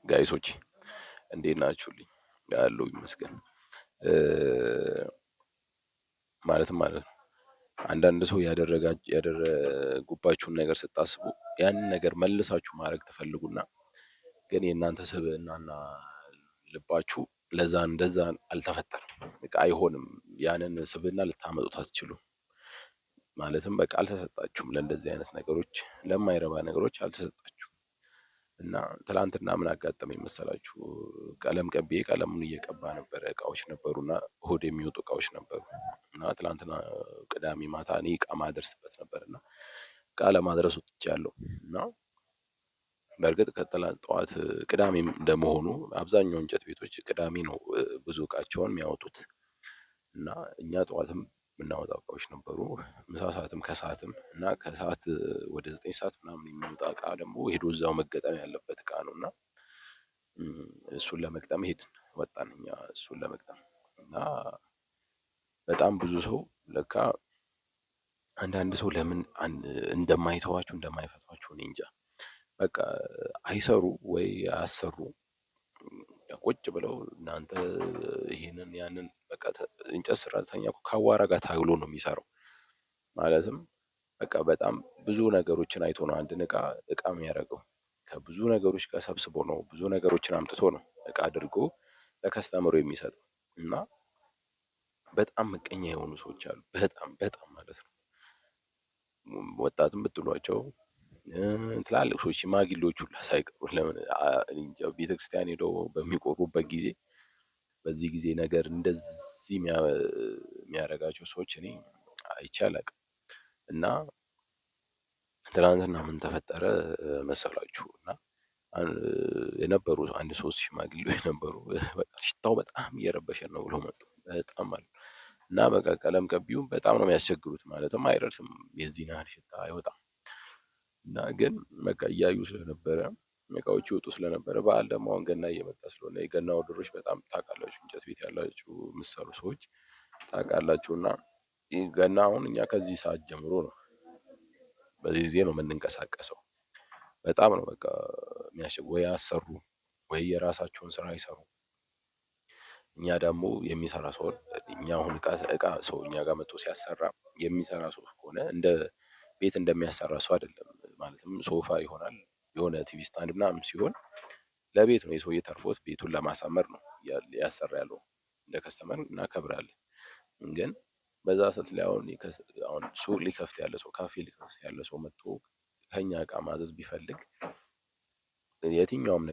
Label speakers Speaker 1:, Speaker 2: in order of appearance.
Speaker 1: Guys ኦች እንዴት ናችሁልኝ? ያለው ይመስገን። ማለትም ማለት ነው አንዳንድ ሰው ያደረጉባችሁን ነገር ስታስቡ ያንን ነገር መልሳችሁ ማድረግ ትፈልጉና ግን የእናንተ ስብዕናና ልባችሁ ለዛ እንደዛ አልተፈጠረም። በቃ አይሆንም። ያንን ስብዕና ልታመጡት አትችሉም። ማለትም በቃ አልተሰጣችሁም። ለእንደዚህ አይነት ነገሮች፣ ለማይረባ ነገሮች አልተሰጣችሁም። እና ትላንትና ምን አጋጠመኝ መሰላችሁ? ቀለም ቀብዬ ቀለሙን እየቀባ ነበረ። እቃዎች ነበሩና እሁድ የሚወጡ እቃዎች ነበሩ። እና ትላንትና ቅዳሜ ማታ እኔ እቃ ማደርስበት ነበር እና እቃ ለማድረስ ወጥቻለሁ። እና በእርግጥ ከትላንት ጠዋት ቅዳሜም እንደመሆኑ አብዛኛው እንጨት ቤቶች ቅዳሜ ነው ብዙ እቃቸውን የሚያወጡት። እና እኛ ጠዋትም የምናወጣው እቃዎች ነበሩ። ምሳ ሰዓትም ከሰዓትም እና ከሰዓት ወደ 9 ሰዓት ምናምን የሚወጣ እቃ ደግሞ ሄዶ እዛው መገጠም ያለበት እቃ ነው። እና እሱን ለመግጠም ሄድን፣ ወጣን እኛ እሱን ለመግጠም። እና በጣም ብዙ ሰው ለካ አንዳንድ ሰው ለምን እንደማይተዋችሁ እንደማይፈቷችሁ እኔ እንጃ። በቃ አይሰሩ ወይ አያሰሩ፣ ቁጭ ብለው እናንተ ይሄንን ያንን በቃ እንጨት ሰራተኛ እኮ ከአዋራ ጋር ታግሎ ነው የሚሰራው። ማለትም በቃ በጣም ብዙ ነገሮችን አይቶ ነው አንድን እቃ እቃ የሚያደርገው። ከብዙ ነገሮች ጋር ሰብስቦ ነው፣ ብዙ ነገሮችን አምጥቶ ነው እቃ አድርጎ ለ customer ኡ የሚሰጠው። እና በጣም ምቀኛ የሆኑ ሰዎች አሉ። በጣም በጣም ማለት ነው። ወጣትም ብትሏቸው ትላልቅ ሰዎች ሽማግሌዎች ሁላ ሳይቀሩ ለምን እኔ እንጃ ቤተክርስቲያን ሄደው በሚቆርቡበት ጊዜ በዚህ ጊዜ ነገር እንደዚህ የሚያደርጋቸው ሰዎች እኔ አይቼ አላውቅም። እና ትናንትና ምን ተፈጠረ መሰላችሁ? እና የነበሩ አንድ ሶስት ሽማግሌዎች ነበሩ። በቃ ሽታው በጣም እየረበሸን ነው ብለው መጡ። በጣም ማለት ነው። እና በቃ ቀለም ቀቢውን በጣም ነው የሚያስቸግሩት። ማለትም አይደርስም፣ የዚህን ያህል ሽታ አይወጣም። እና ግን በቃ እያዩ ስለነበረ እቃዎች ይወጡ ስለነበረ በዓል ደግሞ አሁን ገና እየመጣ ስለሆነ የገና order ኦች በጣም ታውቃላችሁ፣ እንጨት ቤት ያላችሁ የምትሰሩ ሰዎች ታውቃላችሁ። እና ገና አሁን እኛ ከዚህ ሰዓት ጀምሮ ነው፣ በዚህ ጊዜ ነው የምንንቀሳቀሰው። በጣም ነው በቃ የሚያስቸግሩ፣ ወይ አያሰሩ ወይ የራሳቸውን ስራ አይሰሩ። እኛ ደግሞ የሚሰራ ሰው እኛ አሁን እቃ ሰው እኛ ጋር መጥቶ ሲያሰራ የሚሰራ ሰው ከሆነ እንደ ቤት እንደሚያሰራ ሰው አይደለም። ማለትም ሶፋ ይሆናል፣ የሆነ TV stand ምናምን ሲሆን ለቤት ነው፣ የሰውዬ ተርፎት ቤቱን ለማሳመር ነው ያሰራ ያለው። እንደ customer እናከብራለን። ግን በዛ ሰዓት ላይ አሁን ሱቅ ሊከፍት ያለ ሰው፣ ካፌ ሊከፍት ያለ ሰው መጥቶ ከኛ እቃ ማዘዝ ቢፈልግ የትኛውም